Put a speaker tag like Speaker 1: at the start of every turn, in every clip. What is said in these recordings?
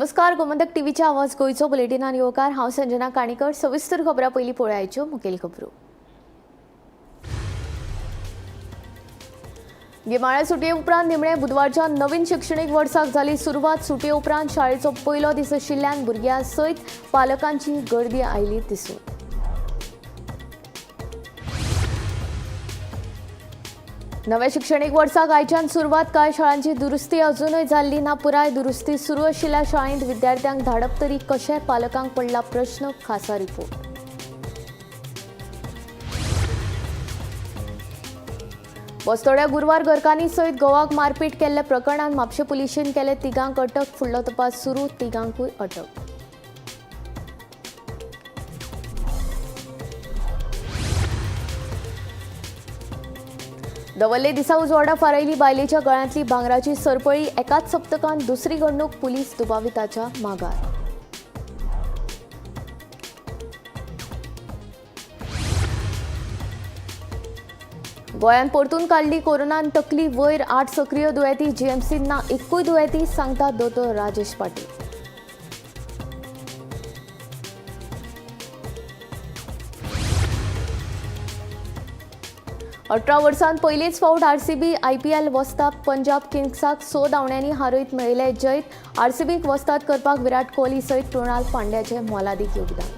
Speaker 1: नमस्कार, गोमंतक टीव्हीच्या आवाज गोंयचो बुलेटिनान येवकार. हांव संजना काणीकर. सविस्तर खबरां पयलीं पळयाच्यो मुखेल खबरो. गिमाळ्या सुटये उपरांत निमणे बुधवारच्या नवीन शिक्षणीक वर्साक जाली सुरवात. सुटये उपरांत शाळेचो पयलो दीस आशिल्ल्यान भुरग्यां सयत पालकांची गर्दी आयली दिसून. नव्या शिक्षणीक वर्साक आयच्यान सुरवात. कांय शाळांची दुरुस्ती अजूनय जाल्ली ना पुराय. दुरुस्ती सुरू आशिल्ल्या शाळेंत विद्यार्थ्यांक धाडप तरी कशें, पालकांक पडला प्रश्न. खासा रिपोर्ट. बस्तोड्या गुरवार घरकान्नी सयत गोवाक मारपीट केल्ल्या प्रकरणांत म्हापशें पुलिशेन केले तिगांक अटक. फुडलो तपास सुरू, तिगांकूय अटक. दवल्ले दिसा उजवाडा फारायली बायलेच्या गळ्यांतली भांगराची सरपळी. एकाच सप्तकांत दुसरी घडणूक. पुलीस दुबाविताच्या मागार. गोंयांत परतून काडली कोरोनान तकली वयर. 8 सक्रीय दुयेंती. जीएमसीन ना एकूय दुयेंती, सांगता दोतोर राजेश पाटील. 18 वर्सांत पयलीच फावट आरसीबी आयपीएल वस्ताद. पंजाब किंग्साक 6 धांवड्यांनी हारयत मेळिल्लें जैत. आरसीबीक वस्ताद करपाक विराट कोहली सयत कृणाल पांड्याचें मोलादीक योगदान.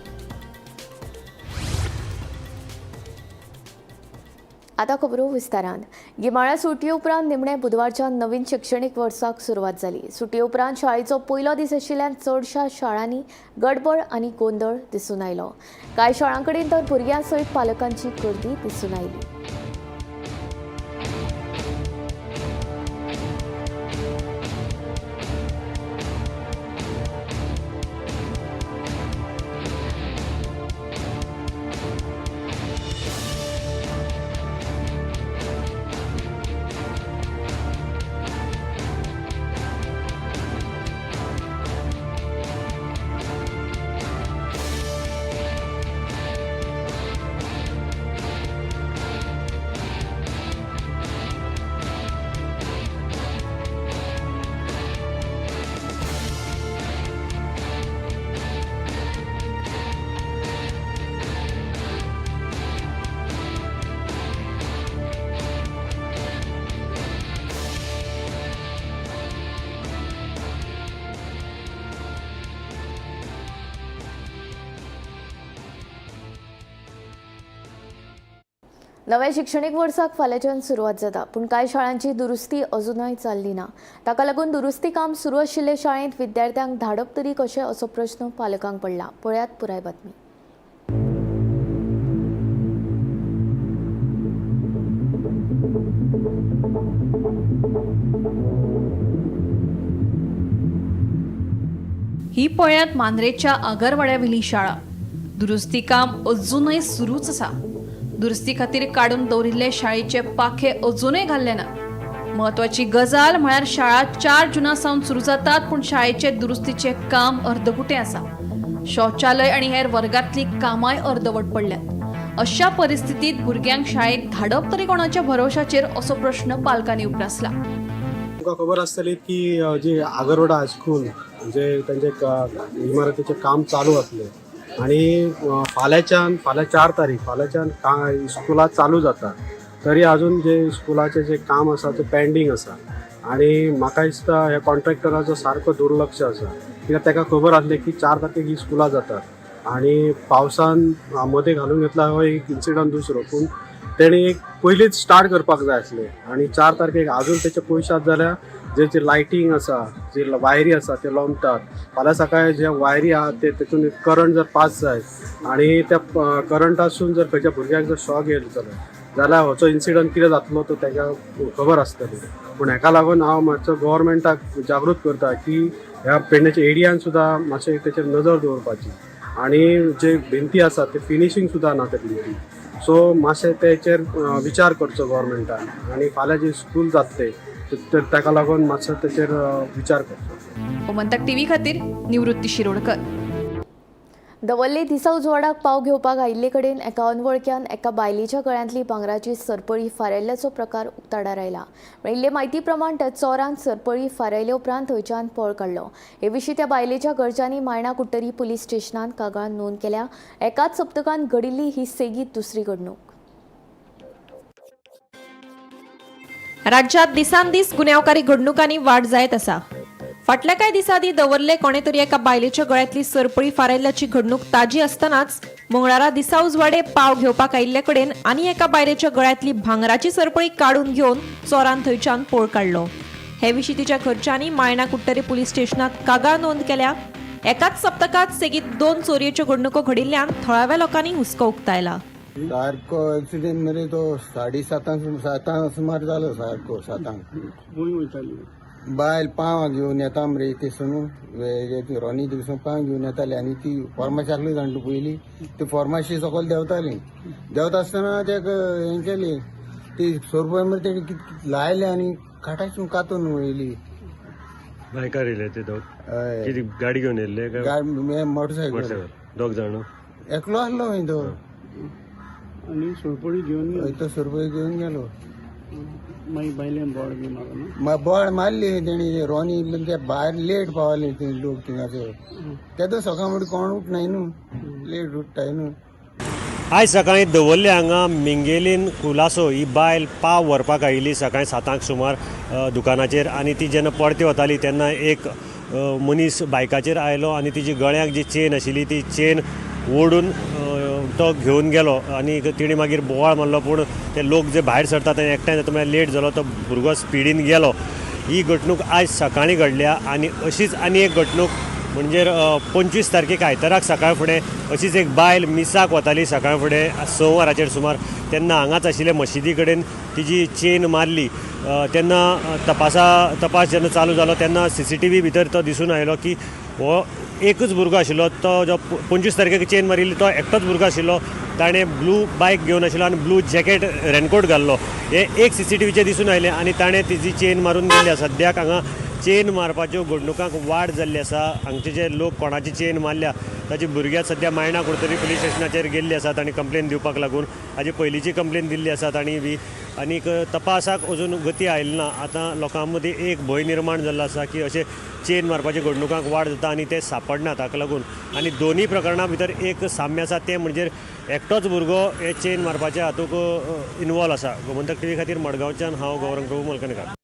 Speaker 1: आतां खबरो विस्तारान. गिमाळ्या सुटये उपरांत निमणे बुधवारच्या नवीन शिक्षणीक वर्साक सुरवात जाली. सुटये उपरांत शाळेचो पयलो दीस आशिल्ल्यान चडशा शाळांनी गडबड आनी गोंदळ दिसून आयलो. कांय शाळां कडेन तर भुरग्यां सयत पालकांची गर्दी दिसून आयली. नव्या शिक्षणीक वर्साक फाल्यांच्यान सुरवात जाता, पूण कांय शाळांची दुरुस्ती अजूनय चल्ली ना. ताका लागून दुरुस्ती काम सुरू आशिल्ले शाळेंत विद्यार्थ्यांक धाडप तरी कशें, असो प्रश्न पालकांक पडला. पळयात पुराय बातमी.
Speaker 2: ही पळयात मांद्रेच्या आगरवाड्यावेली शाळा. दुरुस्ती काम अजूनय सुरूच आसा. दुरुस्ती खातीर काडून दवरिल्ले शाळेचे पाखे अजूनय घाल्ले ना. म्हत्वाची गजाल म्हळ्यार शाळा 4 जुना सावन सुरू जातात, पूण शाळेचे दुरुस्तीचे काम अर्दकुटें आसा. शौचालय आनी हेर वर्गांतली कामांय अर्दवट पडल्यात. अशा परिस्थितीत भुरग्यांक शाळेत धाडप तरी कोणाच्या भरोशाचेर, असो प्रश्न पालकांनी उप्रासला.
Speaker 3: तुमकां खबर आसतली की जे आगरवाडा हायस्कूल जे तांचे इमारतीचें काम चालू आसलें आनी फाल्यांच्यान, फाल्यां 4 तारीख, फाल्यांच्यान स्कुलां चालू जाता, तरी अजून जे स्कुलाचें जे काम आसा तें पेंडींग आसा. आनी म्हाका दिसता ह्या कॉन्ट्रॅक्टराचो सारको दुर्लक्ष आसा, कित्याक ताका खबर आसलें की 4 तारखेक ही स्कुलां जातात आनी पावसान मदें घालून घेतला हो एक इन्सिडंट दुसरो, पूण तेणी एक पयलींच स्टार्ट करपाक जाय आसलें. आनी 4 तारखेक अजून तेचे पयशे आसा जाल्यार जे जे लायटींग आसा, जे वायरी आसा ते लोंबतात. फाल्यां सकाळी जे वायरी आहा ते तेतून करंट जर पास जायत आनी त्या करंटासून जर खंयच्या भुरग्याक जर शॉक येयलो जाल्यार होचो इन्सिडंट कितें जातलो तो ताका खबर आसतली. पूण हेका लागून हांव मातसो गव्हर्मेंटाक जागृत करता की ह्या पेडण्याच्या एरियान सुद्दां मातशें तेचेर नजर दवरपाची आनी जे भिंती आसा ते फिनिशींग सुद्दां ना त्या भिंती, सो मातशें तेचेर विचार करचो गव्हर्मेंटान आनी फाल्यां जे स्कूल जातले तर ताका लागून मातसो तेचेर विचार करचो.
Speaker 2: गोमंतक टीव्ही खातीर निवृत्ती शिरोडकर.
Speaker 1: दवर्ले दिसा उजवाडाक पाव घेवपाक आयिल्ले कडेन एका अनवळख्यान एका बायलेच्या गळ्यांतली भांगराची सरपळी फारायल्ल्याचो प्रकार उक्ताडार आयला. मेळिल्ले म्हायती प्रमाण त्या चोरान सरपळी फारायले उपरांत थंयच्यान पळ काडलो. हे विशीं त्या बायलेच्या घरच्यांनी मायणा कुडटरी पुलीस स्टेशनात कागाळ नोंद केल्या. एकाच सप्तकांत घडिल्ली ही सेगीत दुसरी घडणूक.
Speaker 4: राज्यात दिसान दीस गुन्यांवकारी घडणुकांनी वाड जायत आसा. फाटल्या कांय दिसांनी दवर्ले कोणे तरी एका बायलेच्या गळ्यांतली सरपळी फारायल्ल्याची घडणूक ताजी आसतनाच मंगळारा दिसा उजवाडे पाव घेवपाक आयिल्ले कडेन आनी एका बायलेच्या गळ्यांतली भांगराची सरपळी काडून घेवन चोरान थंयच्यान पळ काडलो. हे विशीं तिच्या घरच्यांनी मायणा कुडटरे पुलीस स्टेशनात कागाळ नोंद केल्या. एकाच सप्तकात सेगीत 2 चोरयेच्यो घडणुको घडिल्ल्यान थळाव्या लोकांनी हुस्को उक्तायला.
Speaker 5: सारको एक्सिडेंट मरे तो 7:30 सातांक सुमार जालो, सारको 7 . बायल पाव घेवन येता मरे थंयसून, रोनी थंयसून पाव घेवन येताली आनी ती फॉर्माशी आसली जाणटू पयली, ती फॉर्माशी सकयल देंवताली. देंवता आसतना तेका हें केली, ती सोरपा मरे तेणी कित लायले आनी काटासून कातून वयली.
Speaker 6: बायकार येयले ते दोग?
Speaker 5: हय.
Speaker 6: कितें गाडी घेवन येयल्ले काय?
Speaker 5: गाडी मोटरसायकल.
Speaker 6: मोटरसायकल दोग जाण.
Speaker 5: एकलो आसलो खंय तो.
Speaker 7: आनी सोरपळी घेवन
Speaker 5: हय, तो सोरपळी घेवन गेलो.
Speaker 7: मागीर बायलेन बोड बी मारलो ना?
Speaker 5: बोळ मारली तेणी रोनी ते भायर लेट पावले ते लोक थिंगासर. तेदो सकाळ फुडें कोण उठनाय न्हू, लेट उठताय न्हू.
Speaker 6: आयज सकाळीं दवर्ले हांगा मिंगेलीन कुलासो ही बायल पाव व्हरपाक आयिल्ली सकाळीं 7 सुमार दुकानाचेर आनी ती जेन्ना परती वताली तेन्ना एक मनीस बायकाचेर आयलो आनी तिजी गळ्याक जी चेन आशिल्ली ती चेन ओडून तो घेवन गेलो आनी तिणें मागीर बोवाळ मारलो, पूण ते लोक जे भायर सरतात ते एकठांय जाता म्हळ्यार लेट जालो, तो भुरगो स्पिडीन गेलो. ही घडणूक आयज सकाळीं घडल्या आनी अशीच आनी एक घडणूक म्हणजे 25 तारखेक आयताराक सकाळ फुडें अशीच एक बायल मिसाक वताली सकाळ फुडें 6 वरांचेर सुमार, तेन्ना हांगाच आशिल्ले मशिदी कडेन तिजी चेन मारली. तेन्ना तपास जेन्ना चालू जालो तेन्ना CCTV भितर तो दिसून आयलो की हो एकच भुरगो आशिल्लो, तो जो 25 तारखेक चेन मारिल्ली तो एकटोच भुरगो आशिल्लो. ताणें ब्लू बायक घेवन आशिल्लो आनी ब्लू जॅकेट रेनकोट घाल्लो, हे एक CCTVचेर दिसून आयलें आनी ताणें तिजी चेन मारून गेल्ली आसा. सद्याक हांगा चेन मारपाच्यो घडणुकांक वाड जाल्ली आसा. हांगचे जे लोक कोणाची चेन मारल्या ताची भुरग्यां सद्या मायणा कुडतरी पुलीस स्टेशनाचेर गेल्ली आसात आनी कंप्लेन दिवपाक लागून हाजे पयलींची कंप्लेन दिल्ली आसा तांणी बी आनीक तपासाक अजून गती आयली ना. आतां लोकां मदीं एक भंय निर्माण जाल्लो आसा की अशें चेन मारपाच्या घडणुकांक वाड जाता आनी ते सांपडनात. ताका लागून आनी दोनूय प्रकरणां भितर एक साम्य आसा तें म्हणजे एकटोच भुरगो हे चेन मारपाच्या हातूंत इनवॉल्व आसा. गोमंतक टीव्ही खातीर मडगांवच्यान हांव गौरंग प्रभू मलकणकार.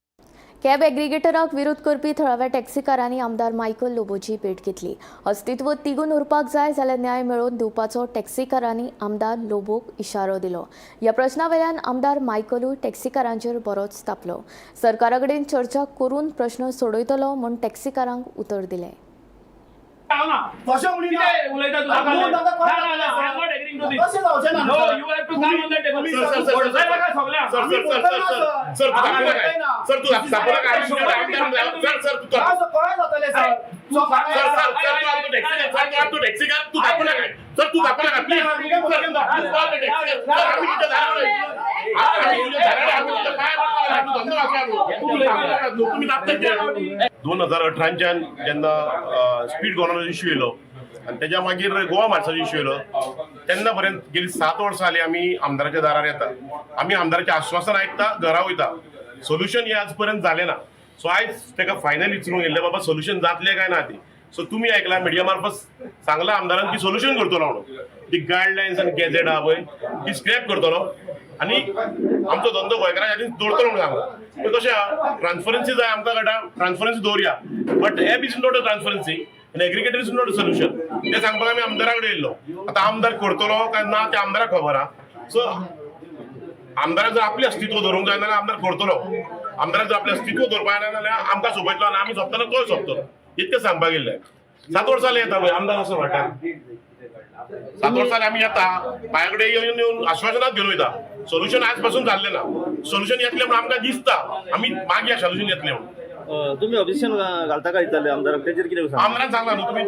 Speaker 1: कॅब एग्रीगेटराक विरोध करपी थळाव्या टॅक्सीकारांनी आमदार मायकल लोबोची भेट घेतली. अस्तित्व तिगून उरपाक जाय जाल्यार न्याय मेळोवन दिवपाचो टॅक्सीकारांनी आमदार लोबोक इशारो दिलो. ह्या प्रश्नावेल्यान आमदार मायकलूय टॅक्सीकारांचेर बरोच तापलो. सरकारा कडेन चर्चा करून प्रश्न सोडयतलो म्हूण टॅक्सीकारांक उतर दिलें.
Speaker 8: दोन हजार अठराच्यान जेन्ना स्पीड गव्हर्नर इश्यू येयलो आनी तेज्या मागीर गोवा मार्साचो इश्यू येयलो तेन्ना पर्यंत गेली 7 वर्सां जाली आमी आमदाराच्या दारार येता, आमी आमदाराचें आश्वासन आयकता, घरा वयता. सोल्युशन हें आज पर्यंत जालें ना. सो आयज ताका फायनल विचारूंक येयल्लें बाबा सोल्युशन जातलें काय ना ती. सो तुमी आयकला मिडिया मार्फत सांगलां आमदारान की सोल्युशन करतलो म्हणून. ती गायडलायन्स आनी गॅझेट आहा पळय ती स्क्रॅप करतलो आनी आमचो धंदो गोंयकारां खातीर दवरतलो म्हणून सांगलां. पूण कशें आहा, ट्रान्सपरन्सी जाय आमकां कळटा, transparency दवरया, but app is not a transparency आनी aggregator is not a solution. तें सांगपाक आमी आमदारा कडेन येयल्लो. आतां आमदार करतलो काय ना तें आमदाराक खबर आहा. सो आमदाराक जर आपलें अस्तित्व दवरूंक जाय जाल्यार आमदार करतलो, आमदाराक जर आपलें अस्तित्व दवरपाक जायना जाल्यार आमकां सोंपयतलो आनी आमी सोंपतना तोय सोंपतलो. इतकें सांगपाक येयल्लें. 7 वर्सां येता पळय आमदार असो वाट्यान, 7 वर्सां आमी येता पांया कडेन येवन येवन आश्वासनाच घेवन वयता. सोल्युशन आज पासून जाल्लें ना. सोल्युशन येतलें म्हूण आमकां दिसता, आमी मागीर सोल्युशन येतलें म्हणून.
Speaker 9: तुम्ही ऑब्जेक्शन घालता काय इतले आमदाराक तेजेर कितें सांगा?
Speaker 8: आमदारान सांगला न्हू तुमी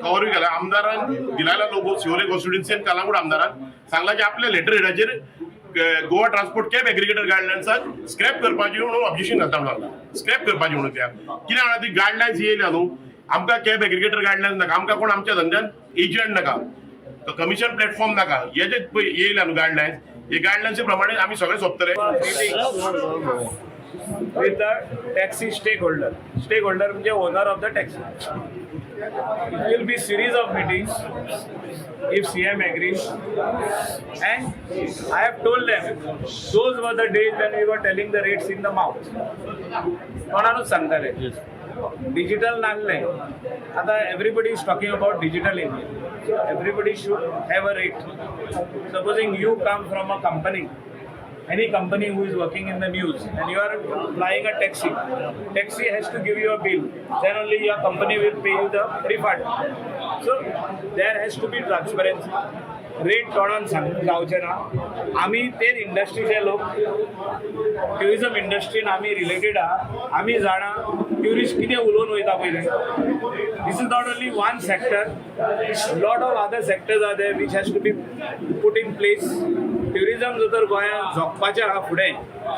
Speaker 8: कवरूय घाला. आमदारान दिलायला लोगो शिवोले कॉन्स्टिट्युन्सीन कलांगूट आमदारान सांगला की आपल्या लेटर हेडाचेर गोवा ट्रान्सपोर्ट कॅब एग्रीगेटर गायडलायन्साक स्क्रॅप करपाची म्हणून ऑब्जेक्शन घालता म्हणून सांगला. स्क्रॅप करपाची म्हणून त्या कितें म्हणा ती गायडलायन्स येयल्या न्हू आमकां कॅब एग्रीगेटर गायडलायन्स नाका, आमकां कोण आमच्या धंद्यान एजंट नाका, कमिशन प्लॅटफॉर्म नाका. हे जे पळय येयला न्हू गायडलायन्स, हे गायडलायन्सी प्रमाणे आमी सगळें सोंपतले.
Speaker 10: With the taxi stakeholder. Stakeholder म्हणजे owner of the taxi. It will be series of meetings if CM agrees. And I have told them, those were the days when we were telling the rates in the mouth. कोणानूच सांगताले, digital नासलें. आतां everybody is talking about digital India, so everybody should have a rate. Supposing you come from a company, any company who is working in the news, and you are flying a taxi, taxi has to give you a bill, then only your company will pay you the refund. So there has to be transparency. Rate तोंडान सांगूंक जावचें ना. आमी तेच इंडस्ट्रीचे लोक, tourism इंडस्ट्रीन आमी related आहा. आमी जाणा ट्युरिस्ट कितें उलोवन वयता पयलें. This is not only one sector, lot of other sectors are there which has to be put in place. Tourism जर तर गोंयांत जगपाचें आहा फुडें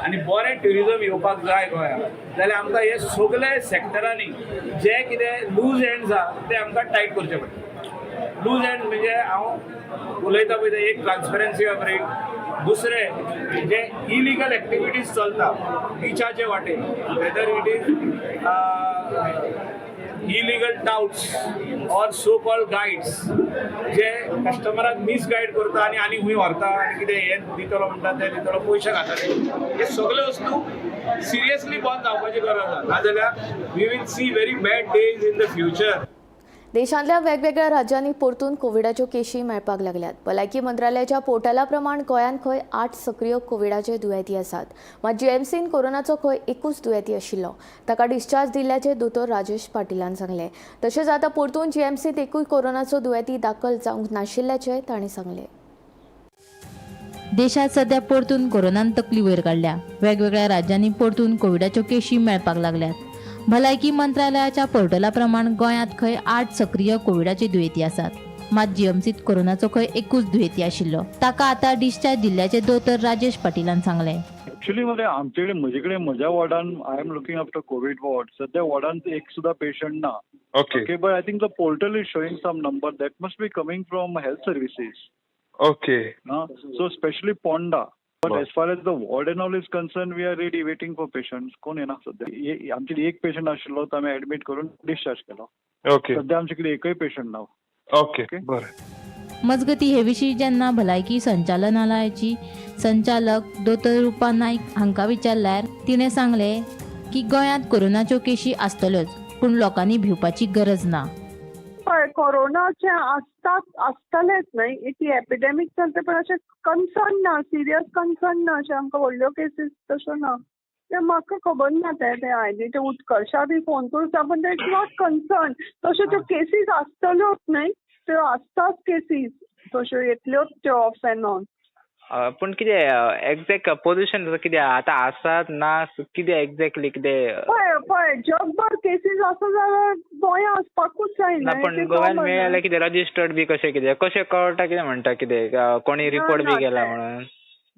Speaker 10: आनी बरें ट्युरिजम येवपाक जाय गोंयांत, जाल्यार आमकां हे सगळे सॅक्टरांनी जे कितें लूज एंड्स आहा ते आमकां टायट करचे पडटा. लूज एंड म्हणजे हांव उलयता पळय, एक ट्रान्सपरन्सी ऑफ रेट, दुसरें जे इलिगल एक्टिविटीज चलता बिचाचे वाटेन, whether it is illegal touts or so called guides जे कस्टमराक मिसगायड करता आनी आनी खंय व्हरता आनी कितें हें दितलो म्हणटा, तें दितलो, पयशे खाता, ते हे सगळे वस्तू सिरियसली बंद जावपाची गरज आसा. नाजाल्यार we will see very bad days in the future.
Speaker 1: देशांतल्या वेगवेगळ्या राज्यांनी परतून कोविडाच्यो केशी मेळपाक लागल्यात. भलायकी मंत्रालयाच्या पोर्टला प्रमाण गोंयांत खंय 8 सक्रीय कोविडाचे दुयेंती आसात. मात जीएमसीन कोरोनाचो खंय एकूच दुयेंती आशिल्लो, ताका डिस्चार्ज दिल्ल्याचें दोतोर राजेश पाटिलान सांगलें. तशेंच आतां परतून जीएमसीत एकूय कोरोनाचो दुयेंती दाखल जावंक नाशिल्ल्याचें तांणी सांगलें.
Speaker 11: देशात सध्या परतून कोरोनान तकली वयर काडल्या. वेगवेगळ्या राज्यांनी परतून कोविडाच्यो केशी मेळपाक लागल्यात. भलायकी मंत्रालयाच्या पोर्टला प्रमाण गोंयांत खंय 8 सक्रीय कोविडाचे दुयेंती आसात. मात जीएमसीत कोरोनाचो खंय एकूच दुयेंती आशिल्लो, ताका आतां डिस्चार्ज दिल्ल्याचे दोतोर राजेश पाटिलान सांगलें.
Speaker 12: ऍक्च्युली मध्ये आमच्याकडे, म्हजे म्हज्या वॉर्डान, I am looking after COVID ward, सध्या वॉर्डान एक सुद्धा पेशंट ना. Okay, but I think the portal is showing some number that must be coming from health services. So specially Ponda. But as far as the ward and all is concern, we are ready, waiting for patients. कोण येना सध्या. आमच्याकडे एक patient आशिल्लो, तो आमी admit करून discharge केलो. सध्या आमच्याकडे एकय पेशंट ना.
Speaker 13: ओके, बरें.
Speaker 11: मजगती हे विशीं जेन्ना भलायकी संचालनालयाची संचालक दोतोर रुपा नायक हांकां विचारल्यार तिणें सांगलें की गोंयांत कोरोनाच्यो केशी आसतल्योच, पूण लोकांनी भिवपाची गरज ना.
Speaker 14: पळय, कोरोनाचे आसतात, आसतलेच न्हय, ती एपिडेमीक चलता, पण अशें कन्सर्न ना, सिरियस कन्सर्न ना. अशें आमकां व्हडल्यो केसीस तश्यो ना. ते म्हाका खबर ना, ते ते हांवें ते उत्कर्शा बी फोन करून सांग, पण it's not concern. तश्यो त्यो केसीस आसतल्योच न्हय, त्यो आसताच केसीस, तश्यो येतल्योच त्यो ऑफ एंड ऑन.
Speaker 15: पूण कितें एग्जॅक्ट पोझिशन कितें आतां आसात ना, कितें एक्झॅक्टली कितें?
Speaker 14: पळय पळय, जगभर केसीस आसा जाल्यार गोंया आसपाकूच जाय.
Speaker 15: ना, पण गोव्यान मेळ्ळें कितें रजिस्टर्ड बी कशें कितें कशें कळटा, कितें म्हणटा, कितें कोणी रिपोर्ट बी केला म्हणून?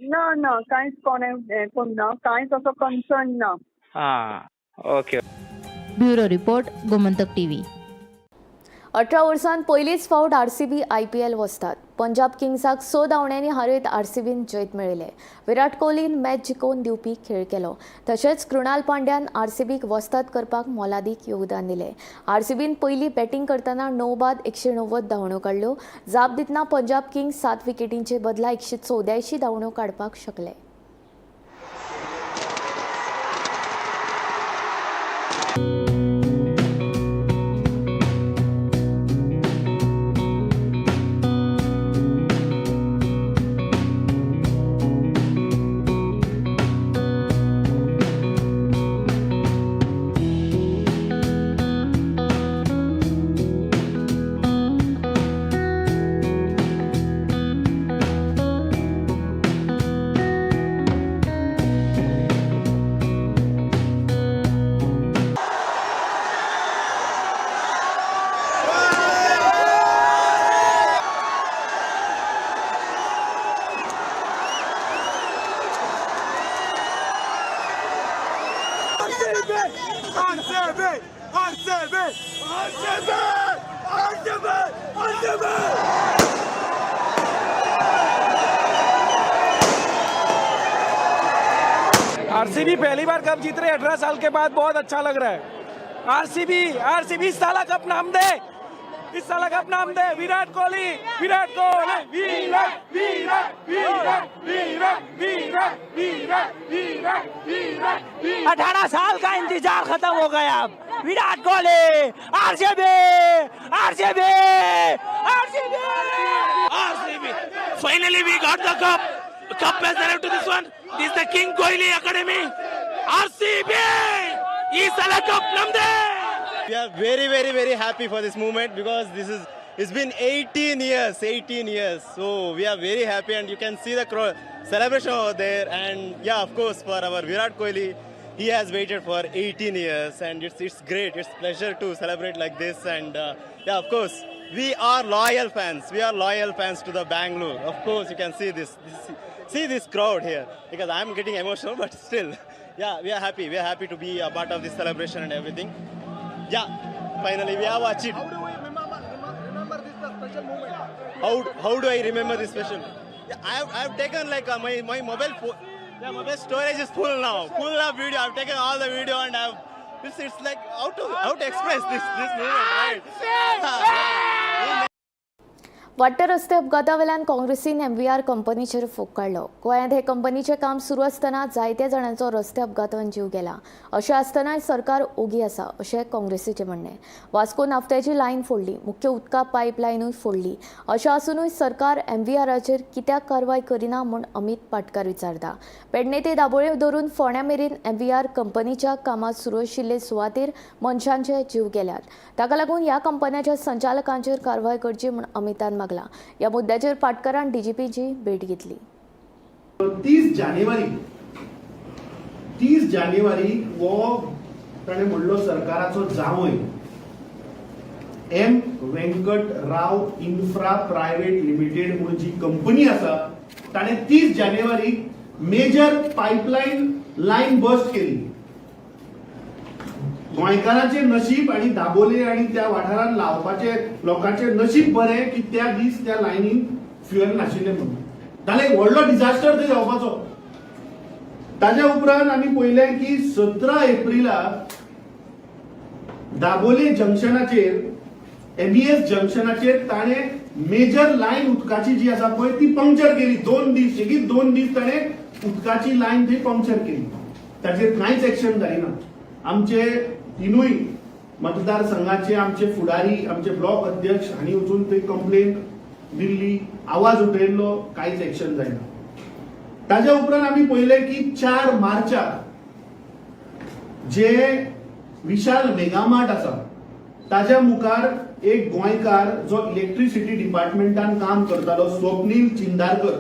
Speaker 14: ना ना, कांयच कोणें हें करूंक ना, कांयच असो कन्सर्न ना.
Speaker 15: हां, okay.
Speaker 11: Bureau report, Gomantak TV.
Speaker 1: 18 वर्सांत पयलीच फावट आरसीबी आयपीएल वचतात. पंजाब किंग्साक 6 धांवड्यांनी हारयत आरसीबीन जैत मेळयलें. विराट कोहलीन मॅच जिखोवन दिवपी खेळ केलो. तशेंच कृणाल पांड्यान आरसीबीक वस्ताद करपाक मोलादीक योगदान दिलें. आरसीबीन पयली बॅटींग करतना 9 बाद 190 धांवड्यो काडल्यो. जाप दितना पंजाब किंग्स 7 विकेटींचे बदला 184 धांवड्यो काडपाक शकले.
Speaker 16: RCB! RCB! RCB!
Speaker 10: आरसीबी पहली बार कप जीत रहे, 18 साल के बाद, बहुत अच्छा लग रहा है। आरसीबी, आरसीबी, इस साला कप नाम दे, इस साला कप नाम दे। विराट कोहली, विराट कोहली, विराट विराट विराट विराट विराट विराट विराट विराट।
Speaker 13: 18 साल का इंतजार खत्म हो गया अब। Virat Kohli, RCB, RCB, RCB,
Speaker 10: RCB. Finally we got the cup. Cup has arrived to this one. This is the King Kohli Academy. RCB. ಈ ಸಲ ಕಪ್ ನಮ್ದೇ.
Speaker 16: We are very, very, very happy for this moment because this is it's been 18 years, 18 years. So we are very happy, and you can see the celebration over there. And yeah, of course, for our Virat Kohli, he has waited for 18 years, and it's great. It's pleasure to celebrate like this. And yeah, of course, we are loyal fans. We are loyal fans to the Bangalore. Of course, you can see this, see this crowd here, because I'm getting emotional, but still, yeah, we are happy. We are happy to be a part of this celebration and everything. Yeah, finally we have achieved.
Speaker 17: How do we remember this special moment?
Speaker 16: How do I remember this special? Yeah, I have taken like my mobile phone. Yeah, mobile storage is full now. Full of video. I've taken all the video and I've it's like how to express this moment, right?
Speaker 1: वाडटे रस्ते अपघातावेल्यान काँग्रेसीन MVR कंपनीचेर फोग काडलो. गोंयांत हे कंपनीचें काम सुरू आसतना जायत्या जाणांचो रस्ते अपघातान जीव गेला. अशें आसतनाय सरकार ओगी आसा अशें काँग्रेसीचें म्हणणें. वास्को नाफ्त्याची लायन फोडली, मुख्य उदका पायप लायनूय फोडली. अशें आसुनूय सरकार एमव्हीआराचेर कित्याक कारवाय करिना म्हूण अमीत पाटकार विचारता. पेडणे ते दाबोळे धरून फोंड्या मेरेन एमव्हीआर कंपनीच्या कामां सुरू आशिल्ले सुवातेर मनशांचे जीव गेल्यात. ताका लागून ह्या कंपन्याच्या संचालकांचेर कारवाय करची म्हूण अमितान मागला. ह्या मुद्द्याचेर पाटकारान डीजीपीची भेट घेतली.
Speaker 18: 30 जानेवारी, 30 जानेवारी हो ताणें म्हणलो सरकाराचो जावंय एम व्यंकट राव इन्फ्रा प्रायव्हेट लिमिटेड म्हणून जी कंपनी आसा, ताणें 30 जानेवारीक मेजर पायपलायन लायन बस्ट केली. गोंयकारांचे नशीब आणि दाबोले आणि त्या वाठारांत लावपाचे लोकांचे नशीब बरें की त्या दीस त्या लायनीन फ्युएल नाशिल्लें म्हणून, नाल्यार एक व्हडलो डिझास्टर ते जावपाचो. ताज्या उपरांत आमी पळयलें की 17 एप्रिलाक दाबोले जंक्शनाचेर, एमईएस जंक्शनाचेर ताणें मेजर लायन उदकाची जी आसा पळय ती पंक्चर केली. 2 दीस, सेगीत 2 दीस ताणें उदकाची लायन थंय पंक्चर केली. ताचेर कांयच एक्शन जायना. आमचे तिनूय मतदारसंघाचे आमचे फुडारी, आमचे ब्लॉक अध्यक्ष हांणी वचून थंय कंप्लेन दिल्ली, आवाज उठयल्लो, कांयच एक्शन जायना. ताज्या उपरांत आमी पळयलें की 4 मार्चाक जे विशाल मेगामार्ट आसा ताज्या मुखार एक गोंयकार जो इलेक्ट्रिसिटी डिपार्टमेंटान काम करतालो, स्वप्नील चिंदारकर,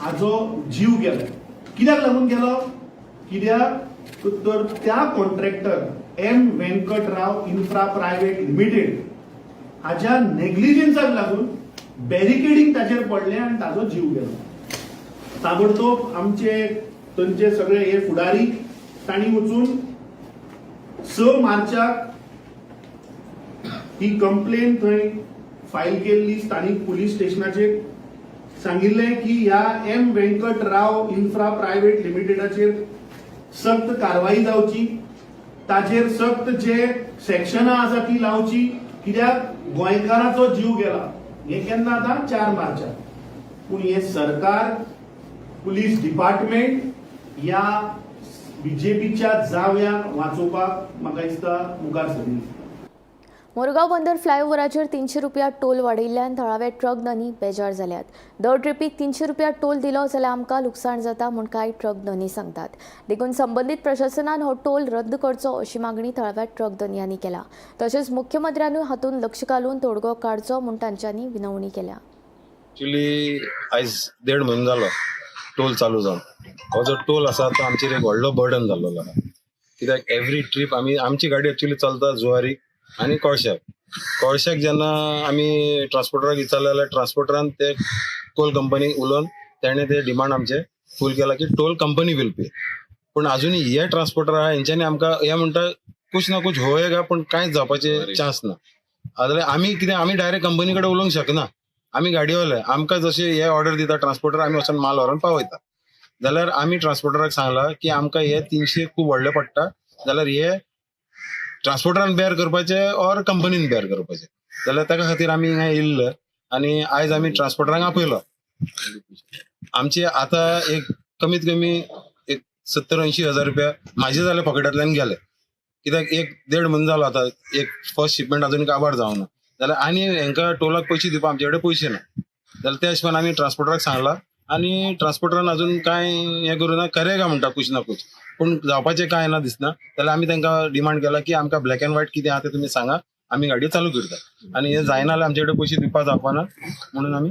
Speaker 18: हाजो जीव गेलो. कित्याक लागून गेलो? कित्याक तर त्या कॉन्ट्रॅक्टर एम व्यंकट राव इन्फ्रा प्रायव्हेट लिमिटेड हाज्या नेग्लिजन्साक लागून बॅरिकेडींग ताचेर पडलें आनी ताजो जीव गेलो. ताबडतोब आमचे थंयचे सगळे हे फुडारी तांणी वचून 6 मार्चाक ही कंप्लेन थंय फायल केल्ली. स्थानीक पुलीस स्टेशनाचेर सांगिल्लें की ह्या एम व्यंकट राव इन्फ्रा प्रायव्हेट लिमिटेडाचेर सक्त कारवाई जावची, ताचेर सक्त जे सेक्शनां आसा ती लावची, कित्याक गोंयकाराचो जीव गेला. हें केन्ना आतां? 4 मार्चाक. पूण हें सरकार, पुलीस डिपार्टमेंट ह्या बीजेपीच्या जाव्यांक वाचोवपाक म्हाका दिसता मुखार सरली.
Speaker 1: मुरगांव बंदर फ्लायओव्हराचेर 300 रुपया टोल वाडयिल्ल्यान थळावे ट्रक धनी बेजार जाल्यात. दर ट्रिपीक 300 रुपया टोल दिलो जाल्यार आमकां लुकसाण जाता म्हूण कांय ट्रक धनी सांगतात. देखून संबंदीत प्रशासनान हो टोल रद्द करचो अशी मागणी थळाव्या ट्रक धनयांनी केल्या. तशेंच मुख्यमंत्र्यानूय हातूंत लक्ष घालून तोडगो काडचो म्हूण तांच्यांनी विनवणी केल्या.
Speaker 19: एक्चुली आयज देड म्हयनो जालो टोल चालू जावन. हो जो टोल आसा तो आमचेर एक व्हडलो बर्डन जाल्लो आसा, कित्याक एवरी ट्रीप आमी, आमची गाडी एक्चुली चलता जुवारी आनी कोळश्याक. कोळश्याक जेन्ना आमी ट्रान्सपोर्टराक विचारलें जाल्यार ट्रान्सपोर्टरान ते टोल कंपनीक उलोवन तेणें ते डिमांड आमचे फूल केला की टोल कंपनी will pay. पूण अजूनय हे ट्रान्सपोर्टर आहा, हेंच्यांनी आमकां हे म्हणटा कुछ ना कुछ होएगा, पूण कांयच जावपाचे चान्स ना. जाल्यार आमी कितें, आमी डायरेक्ट कंपनी कडेन उलोवंक शकना. आमी गाडयेवाले, आमकां जशे हे ऑर्डर दिता ट्रान्सपोर्टर, आमी वचून माल व्हरोन पावयता. जाल्यार आमी ट्रान्सपोर्टराक सांगला की आमकां हे 300 खूब व्हडले पडटा, जाल्यार हे ट्रान्सपोर्टरान बेर करपाचे ऑर कंपनीन बेर करपाचे. जाल्यार ताका खातीर आमी हिंगा येयल्ले आनी आयज आमी ट्रान्सपोर्टरांक आपयलो. आमचे आतां एक कमीत कमी एक 70-80 हजार रुपया म्हाजे जाल्यार पॉकेटांतल्यान गेले. कित्याक एक 1.5 म्हयनो जालो आतां, एक फर्स्ट शिपमेंट अजून काबार जावना. जाल्यार आनी हेंकां टोलाक पयशे दिवपाक आमचे कडेन पयशे ना. जाल्यार त्या हिशोबान आमी ट्रान्सपोर्टराक सांगला आनी ट्रान्सपोर्टरान अजून कांय हें करूं ना, करेगा म्हणटा कुछ ना कुछ, पूण जावपाचें कांय ना दिसना. जाल्यार आमी तांकां डिमांड केला की आमकां ब्लॅक एंड व्हायट कितें आहा तें तुमी सांगा, आमी गाडी चालू करता. आनी हें जायना जाल्यार आमचे कडेन पयशे दिवपाक जावपाना म्हणून आमी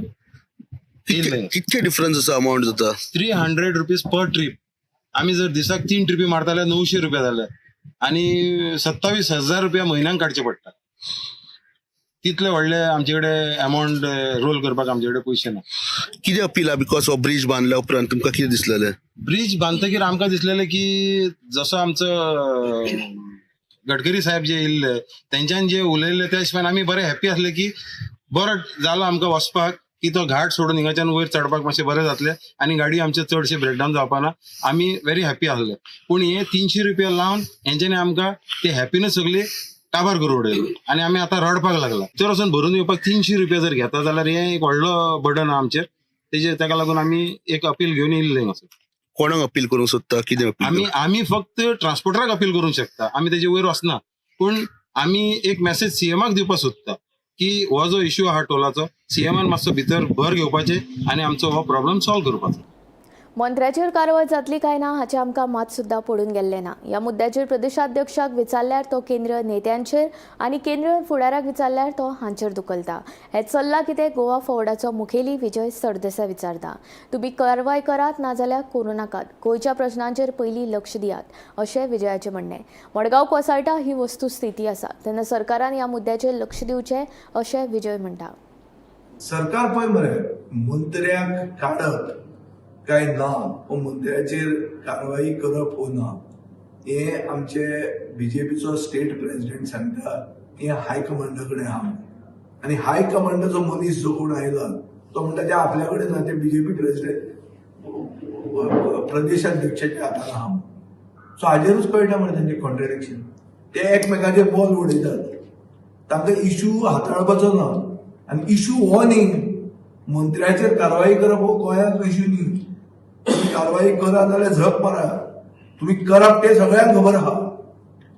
Speaker 20: कितके डिफरन्स आसा अमाउंट जाता?
Speaker 19: 300 रुपीज पर ट्रीप. आमी जर दिसाक 3 ट्रिपी मारता जाल्यार 900 रुपया जाले आनी 27,000 रुपया म्हयन्याक काडचे पडटा. तितले व्हडले आमचे कडेन अमाउंट रोल करपाक आमचे कडेन पयशे ना.
Speaker 20: कितें अपील आहा? Because हो ब्रिज बांदल्या उपरांत तुमकां कितें दिसलेलें?
Speaker 19: ब्रिज बांदतकीर आमकां दिसलेलें की जसो आमचो गडकरी साहेब जे येयल्ले तेंच्यान जे उलयल्ले त्या हिशोबान आमी बरे हॅप्पी आसले की बरो जालो आमकां वचपाक, की तो घाट सोडून हिंगाच्यान वयर चडपाक मातशें बरें जातलें आनी गाडी आमचे चडशे ब्रेकडावन जावपाना. आमी व्हेरी हॅप्पी आसले. पूण हे 300 रुपया लावन हेंच्यांनी आमकां ते हॅप्पीनेस सगळी काबार करून उडयली आनी आमी आतां रडपाक लागला. तर वचून भरून येवपाक 300 रुपया जर घेता जाल्यार हें एक व्हडलो बर्डन आहा आमचेर. तेजेर ताका लागून आमी एक अपील घेवन येयल्ले हांगासर.
Speaker 20: कोणाक अपील करूंक सोदता? कितें अपील?
Speaker 19: आमी फक्त ट्रान्सपोर्टराक अपील करूंक शकता, आमी तेजे वयर वचना. पूण आमी एक मॅसेज सीएमाक दिवपाक सोदता की हो जो इश्यू आहा टोलाचो, सीएमान मातसो भितर भर घेवपाचे आनी आमचो हो प्रॉब्लम सॉल्व करपाचो.
Speaker 1: मंत्र्याचेर कारवाय जातली काय ना हाचें आमकां मात सुद्दां पडून गेल्लें ना. ह्या मुद्द्याचेर प्रदेशाध्यक्षाक विचारल्यार तो केंद्रीय नेत्यांचेर आनी केंद्रीय फुडाराक विचारल्यार तो हांचेर धुकलता. हें चल्लां कितें गोवा फॉवर्डाचो मुखेली विजय सरदेसाय विचारता. तुमी कारवाय करात नाजाल्यार करूं नाकात, गोंयच्या प्रश्नांचेर पयलीं लक्ष दियात अशें विजयाचें म्हणणें. मडगांव कोसळटा ही वस्तुस्थिती आसा, तेन्ना सरकारान ह्या मुद्द्याचेर लक्ष दिवचें अशें विजय म्हणटा.
Speaker 21: सरकार पळय मरे मंत्र्याक काडप काय ना, वो मंत्र्याचेर कारवाई करप वो ना, हे आमचे बीजेपीचो स्टेट प्रेसिडेंट सांगता, हे हायकमांडा कडेन आहा. आनी हायकमांडाचो मनीस जो कोण आयला तो म्हणटा ते आपल्या कडेन ना, ते बीजेपी प्रेसिडेंट प्रदेशाध्यक्षाच्या हातान आहा. सो हाजेरूच कळटा मरे तेंचे कॉन्ट्रेडिक्शन. ते एकमेकाचेर बॉल उडयतात, तांकां इशू हाताळपाचो ना. आनी इशू हो न्ही, मंत्र्याचेर कारवाई करप हो गोंयांत इशू न्ही. कारवाई करा जाल्यार झक मारा, तुमी करप ते सगळ्यांक खबर आहा.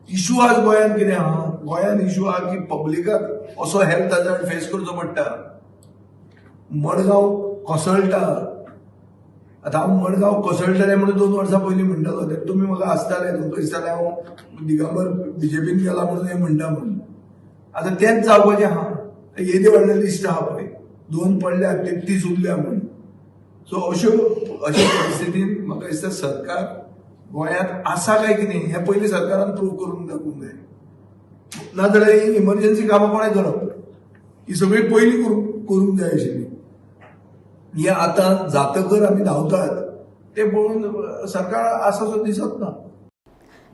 Speaker 21: इशू आज गोंयांत कितें आहा? गोंयांत इशू आहा की पब्लिकाक असो हेल्थ हजार्ड फेस करचो पडटा. मडगांव कोसळटा. आतां हांव मडगांव कोसळटलें म्हणून 2 वर्सां पयलीं म्हणटालो, तेन्ना तुमी म्हाका आसताले, तुमकां दिसतालें हांव दिगंबर बीजेपीन गेला म्हणून हें म्हणटा म्हणून. आतां तेंच जावपाचें आहा. येदें व्हडलें लिस्ट आहा पळय, 2 पडल्या 33 उरल्या म्हणून. सो अश्यो अशे परिस्थितीन म्हाका दिसता सरकार गोंयांत आसा काय कितें हें पयलीं सरकारान प्रूव करून दाखोवंक जाय. नाजाल्यार ही इमर्जन्सी कामां कोणें करप? ही सगळी पयलीं करूंक जाय आशिल्ली. हे आतां जातकर आमी धांवतात ते पळोवन सरकार आसा सो दिसत ना.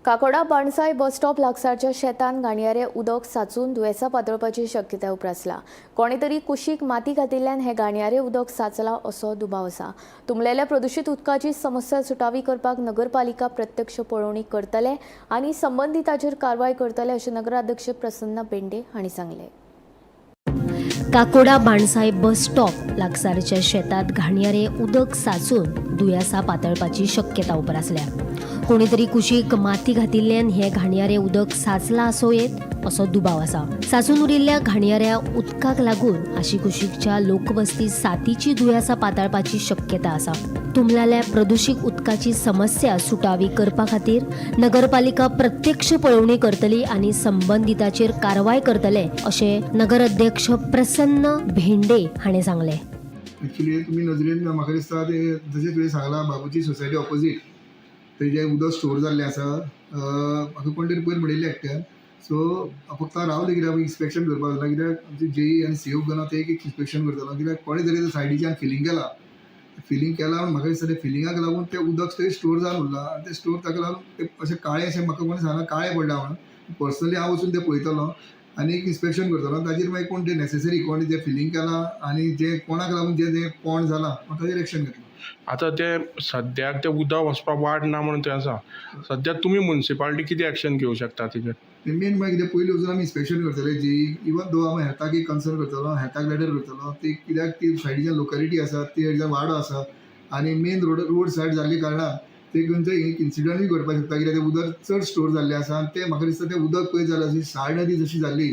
Speaker 1: काकोडा बाणसाय बस स्टॉप लागसारच्या शेतान घाणयारें उदक साचून दुयेंसां पातळपाची शक्यताय उप्रासला. कोणे तरी कुशीक माती घातिल्ल्यान हें घाणयारें उदक साचलां असो दुबाव आसा. तुंबलेल्या प्रदुशीत उदकाची समस्या सुटावी करपाक नगरपालिका प्रत्यक्ष पळोवणी करतले आनी संबंदिताचेर कारवाय करतले अशें नगराध्यक्ष प्रसन्न बेंडे हांणी सांगलें.
Speaker 22: काकोडा बाणसाय बस स्टॉप लागसारच्या शेतात घाणयारें उदक साचून दुयेंसां पातळपाची शक्यता उप्रासल्या. कोणीतरी कुशीक माती घातिल्ल्यान हें घाणयारें उदक साचलां आसूं येत असो दुबाव आसा. साचून उरिल्ल्या घाणयाऱ्या उदकाक लागून आशिकुशीकच्या लोकवस्ती साथीची दुयेंसां पातळपाची शक्यता आसा. तुंबलेल्या प्रदुशीत उदकाची समस्या सुटावी करपा खातीर नगरपालिका प्रत्यक्ष पळोवणी करतली आनी संबंदिताचेर कारवाय करतले अशें नगराध्यक्ष प्रसन्न भेंडे हाणें सांगलें.
Speaker 23: एक्चुली तुमी नजरेन म्हाका दिसता ते जशें तुवें सांगलां बाबूची सोसायटी ऑपोजीट थंय जें उदक स्टोर जाल्लें आसा, म्हाका कोण तरी पयर म्हणिल्लें एकट्यान. सो फक्त रावलें कित्याक इन्स्पेक्शन करपाक जाता, कित्याक आमचे जेई आनी सीओ ना ते एक इन्स्पेक्शन करतलो, कित्याक कोणें तरी सायडीच्यान फिलींग केलां, फिलींग केलां म्हाका दिसता तें फिलिंगाक लागून तें उदक थंय स्टोर जावन उरलां आनी तें स्टोर ताका लागून तें अशें काळें अशें म्हाका कोणें सांगलां काळें पडलां म्हणून. पर्सनली हांव वचून तें पळयतलो आनी एक इन्स्पेक्शन करतलो. ताजेर मागीर कोण ते नॅसेसरी कोण जे फिलींग केलां आनी जे कोणाक लागून जे जे पोंड जालां ताजेर एक्शन घेतलो.
Speaker 2: आतां तें सद्याक तें उदक वचपाक वाट ना म्हणून तें आसा. सद्या तुमी मुन्सिपालिटी कितें एक्शन घेवं शकता तेजेर?
Speaker 23: मेन म्हळ्यार कितें, पयलीं वचून आमी इन्स्पेक्शन करतले. जी इवन दो हांव हेल्थाक एक कन्सर्न करतलो, हेल्थाक लेटर करतलो ती, कित्याक ती सायडीच्यान लोकेलिटी आसा, ती सायडीच्यान वाडो आसा आनी मेन रोड सायड जाल्ले कारणान ते खंयचो एक इन्सिडंटूय घडपाक शकता, कित्याक तें उदक चड स्टोर जाल्लें आसा आनी तें म्हाका दिसता तें उदक पळयत जाल्यार जशी साळ नदी जशी जाल्ली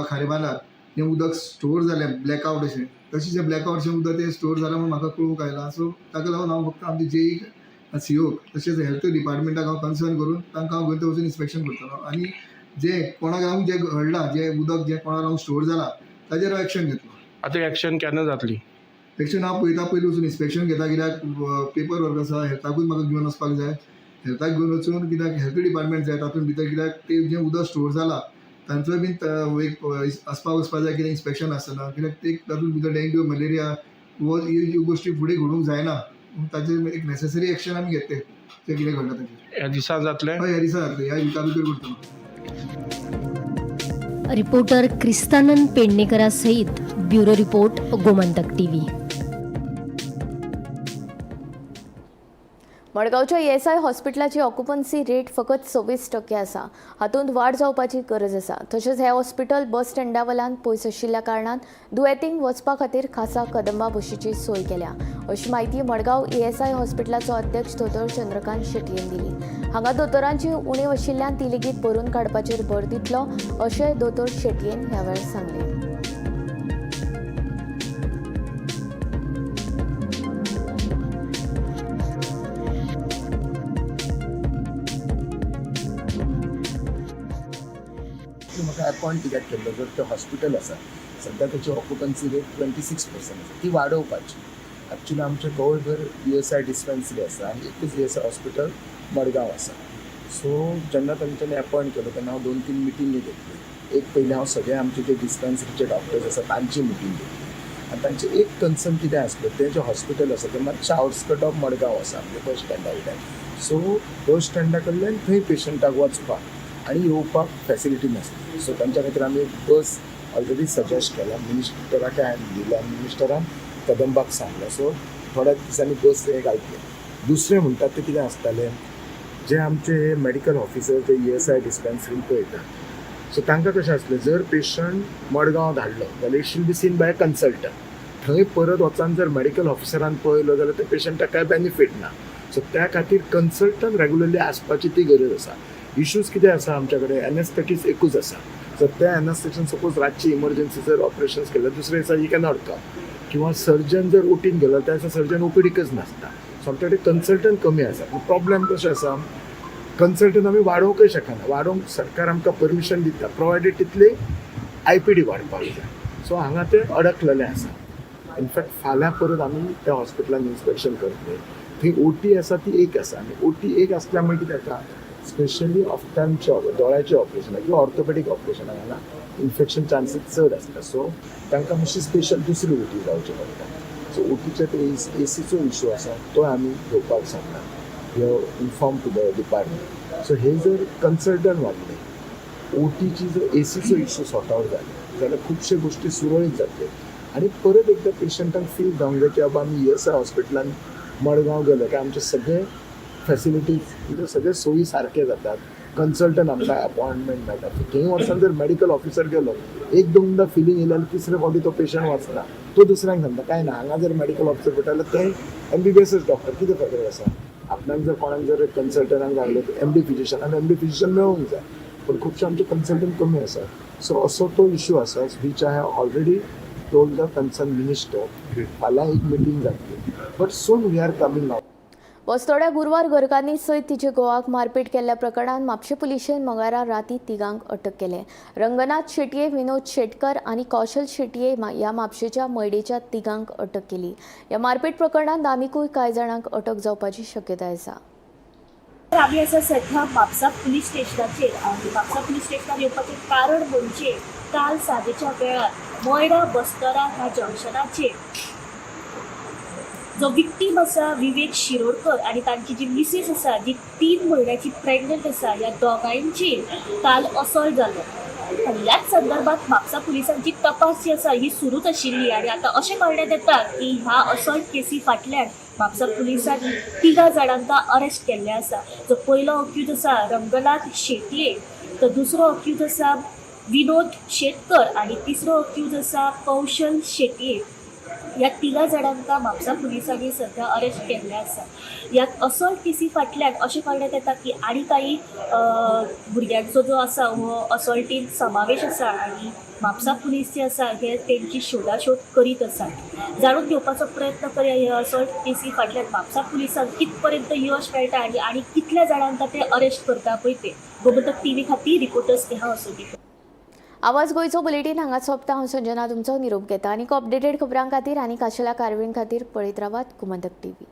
Speaker 23: खारेबांदार, तें उदक स्टोर जालें ब्लॅकआवट अशें, तशें जें ब्लॅकआवट अशें उदक तें स्टोर जालां म्हूण म्हाका कळूंक आयलां. सो ताका लागून हांव फक्त आमचे जेईक, सीओक तशेंच हेल्थ डिपार्टमेंटाक हांव कन्सर्न करून तांकां हांव घेवन थंय वचून इन्स्पेक्शन करतलो आनी जे कोणाक लागून जें घडलां, जें उदक जें कोणाक लागून स्टोर जालां ताजेर हांव एक्शन घेतलो.
Speaker 2: आतां एक्शन केन्ना जातली?
Speaker 23: एक्शन हांव पळयता, पयलीं वचून इन्स्पेक्शन घेता, कित्याक पेपर वर्क आसा, हेल्थाकूय म्हाका घेवन वचपाक जाय. हेल्थाक घेवन वचून, कित्याक हेल्थ डिपार्टमेंट जाय तातूंत भितर, कित्याक ते जें उदक स्टोर जालां तांचोय बीन एक आसपाक वचपाक जाय कितें इन्स्पेक्शन आसतना, कित्याक ते तातूंत भितर डेंग्यू, मलेरिया हो ह्यो गोश्टी फुडें घडूंक जायना. ताचेर एक नॅसेसरी एक्शन आमी घेतले तें कितें घडलां ताचेर.
Speaker 2: ह्या दिसा जातलें?
Speaker 23: हय, ह्या दिसा जातलें, ह्या विका भितर करतलो.
Speaker 22: रिपोर्टर क्रिस्तानंद पेडणेकरा सहित ब्युरो रिपोर्ट, गोमंतक टीव्ही.
Speaker 1: मडगांवच्या ईएसआय हॉस्पिटलाची ऑक्युपन्सी रेट फकत 26% आसा. हातूंत वाड जावपाची गरज आसा. तशेंच हें हॉस्पिटल बस स्टँडा वयल्यान पयस आशिल्ल्या कारणान दुयेंतींक वचपा खातीर खासा कदंबा बशीची सोय केल्या, अशी म्हायती मडगांव ईएसआय हॉस्पिटलाचो अध्यक्ष दोतोर चंद्रकांत शेटयेन दिली. हांगा दोतोरांची उणीव आशिल्ल्यान ती लेगीत भरून काडपाचेर भर दितलो, अशेंय दोतोर शेटयेन ह्या वेळार सांगलें.
Speaker 3: म्हाका अपॉयंट कित्याक केल्लो, जर तें हॉस्पिटल आसा सद्या ताची ऑक्युपन्सी रेट 26% आसा, ती वाडोवपाची. एक्चुअली आमच्या गोंयभर ईएसआय डिस्पेन्सरी आसा आनी एकूच ईएसआय हॉस्पिटल मडगांव आसा. सो जेन्ना तांच्यांनी अपॉयंट केलो तेन्ना हांव 2-3 मिटिंगी घेतल्यो. एक पयलीं हांव सगळे आमचे जे डिस्पेन्सरीचे डॉक्टर्स आसा तांची मिटींग घेतली आनी तांचें एक कन्सर्न कितें आसलें, तें जें हॉस्पिटल आसा तें मातशें आउटस्कर्ट ऑफ मडगांव आसा, म्हणजे बस स्टँडा वयल्यान. सो बस स्टँडा कडल्यान थंय पेशंटाक वचपाक आनी येवपाक फॅसिलिटी नासली. सो तांच्या खातीर आमी एक बस ऑलरेडी सजेस्ट केला, मिनिस्टराक हांवें दिल्या आनी मिनिस्टरान कदंबाक सांगलें. सो थोड्या दिसांनी बस हे घालतले. दुसरें म्हणटात तें कितें आसतालें, जे आमचे मेडिकल ऑफिसर जे ईएसआय डिस्पेन्सरीन पळयतात, सो तांकां कशें आसलें, जर पेशंट मडगांव धाडलो जाल्यार it should be seen by a consultant. थंय परत वचून जर मेडिकल ऑफिसरान पळयलो जाल्यार त्या पेशंटाक कांय बेनिफीट ना. सो त्या खातीर कन्सल्टंट रेगुलरली आसपाची ती गरज आसा. इश्यूज कितें आसा, आमच्या कडेन एनेस्थेटीस एकूच आसा. जर त्या एनेस्थेशन सपोज रातची इमर्जन्सी जर ऑपरेशन्स केलें दुसऱ्या दिसा ही कॅनॉट कम, किंवा सर्जन जर ओटीन गेलो त्या दिसा सर्जन ओपीडीकच नासता. सो आमच्या कडेन कन्सल्टंट कमी आसा. पूण प्रॉब्लेम कशें आसा, कन्सल्टंट आमी वाडोवंकय शकना. वाडोवंक सरकार आमकां परमिशन दिता, प्रोवायडेड तितली आयपीडी वाडपाक जाय. सो हांगा ते अडकलेले आसा. इनफॅक्ट फाल्यां परत आमी त्या हॉस्पिटलान इन्स्पेक्शन करतले. थंय ओटी आसा ती एक आसा आनी ओटी एक आसल्या मुळे कितें जाता, स्पेशली ऑफ्टांचे दोळ्याचे ऑपरेशनां किंवा ऑर्थोपेडीक ऑपरेशनां हांगा इन्फेक्शन चान्सीस चड आसता. सो तांकां मातशी स्पेशल दुसरी ओटी जावची पडटा. सो ओटीचे ते एसीचो इशू आसा तो आमी घेवपाक सांगला, we have inform to the department. So हे जर कन्सल्टंट वाडले, ओटीची जर एसीचो इशू सॉर्ट आवट जाले जाल्यार खुबशे गोश्टी सुरळीत जातले आनी परत एकदां पेशंटांक फील जावंक जाय की बाबा आमी ईएसआय हॉस्पिटलान मडगांव गेले काय आमचे सगळे फॅसिलिटीज म्हणजे सगळे सोयी सारके जातात, कन्सल्टंट आमकां अपॉयंटमेंट मेळटा. थंय वचून जर मेडिकल ऑफिसर गेलो, एक दोनदा फिलींग येयलें जाल्यार तिसरे फावटी तो पेशंट वचना, तो दुसऱ्यांक सांगता काय ना हांगा जर मेडिकल ऑफिसर पळयता जाल्यार ते एमबीबीएसच डॉक्टर, कितें फरक आसा. आपणाक जर कोणाक जर कन्सल्टंटाक लागलो एमडी फिजिशियन, आनी एमडी फिजिशियन मेळूंक जाय, पूण खुबशे आमचे कन्सल्टंट कमी आसा. सो असो तो इशू आसा which I have already told the concern minister. फाल्यां एक मिटींग जातली, but soon we are coming out.
Speaker 1: बस्तोड्या गुरवार घरकान्नी सयत तिचे घोवाक मारपेट केल्ल्या प्रकरणांत म्हापशें पुलिशेन मंगळारा राती तिगांक अटक केले. रंगनाथ शेटये, विनोद शेटकर आनी कौशल शेटये ह्या म्हापशेच्या मयडेच्या तिगांक अटक केली. ह्या मारपेट प्रकरणांत आनिकूय कांय जाणांक अटक जावपाची शक्यताय आसा.
Speaker 4: आमी आसा सध्या म्हापसा पुलीस स्टेशनाचेर आनी म्हापसा पुलीस स्टेशनार येवपाचें कारण म्हणजे काल सांजेच्या वेळार मयडा बस्तरा ह्या जंक्शनाचेर जो विक्टीम आसा विवेक शिरोडकर आनी तांची जी मिसेस आसा जी 3 म्हयन्याची प्रेग्नंट आसा ह्या दोगांयचेर काल असॉल्ट जालो. आनी ह्याच संदर्भात म्हापसा पुलिसांची तपास जी आसा ही सुरूच आशिल्ली आनी आतां अशें कळण्यात येता की ह्या असॉल्ट केसी फाटल्यान म्हापसा पुलिसांनी 3 जाणांका अरेस्ट केल्ले आसा. जो पयलो अक्यूज आसा रंगनाथ शेटये, तर दुसरो अक्यूज आसा विनोद शेतकर आनी तिसरो अक्यूज आसा कौशल शेटये. ह्या 3 जाणांका म्हापसा पुलिसांनी सध्या अरेस्ट केल्ले आसा. ह्या असॉल्ट केसी फाटल्यान अशें कळण्यात येता की आनी काही भुरग्यांचो जो आसा हो असॉल्टीन समावेश आसा आनी म्हापसा पुलीस जे आसा हे तेंची शोधाशोध करीत आसात. जाणून घेवपाचो प्रयत्न करया ह्या असॉल्ट केसी फाटल्यान म्हापसा पुलिसांक कितपर्यंत यश मेळटा आनी आनी कितल्या जाणांका ते अरेस्ट करता पळय ते. गोमंतक टीव्ही खातीर रिपोर्टर स्नेहा असोटी.
Speaker 1: आवाज गोंयचो बुलेटीन हांगा सोंपता. हांव संजना तुमचो निरोप घेता आनी अपडेटेड खबरां खातीर आनी खाशेल्या कारवाई खातीर पळयत रावात गोमंतक टीव्ही.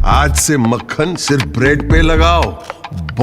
Speaker 5: आज से मक्खन सिर्फ ब्रेड पे लगाओ।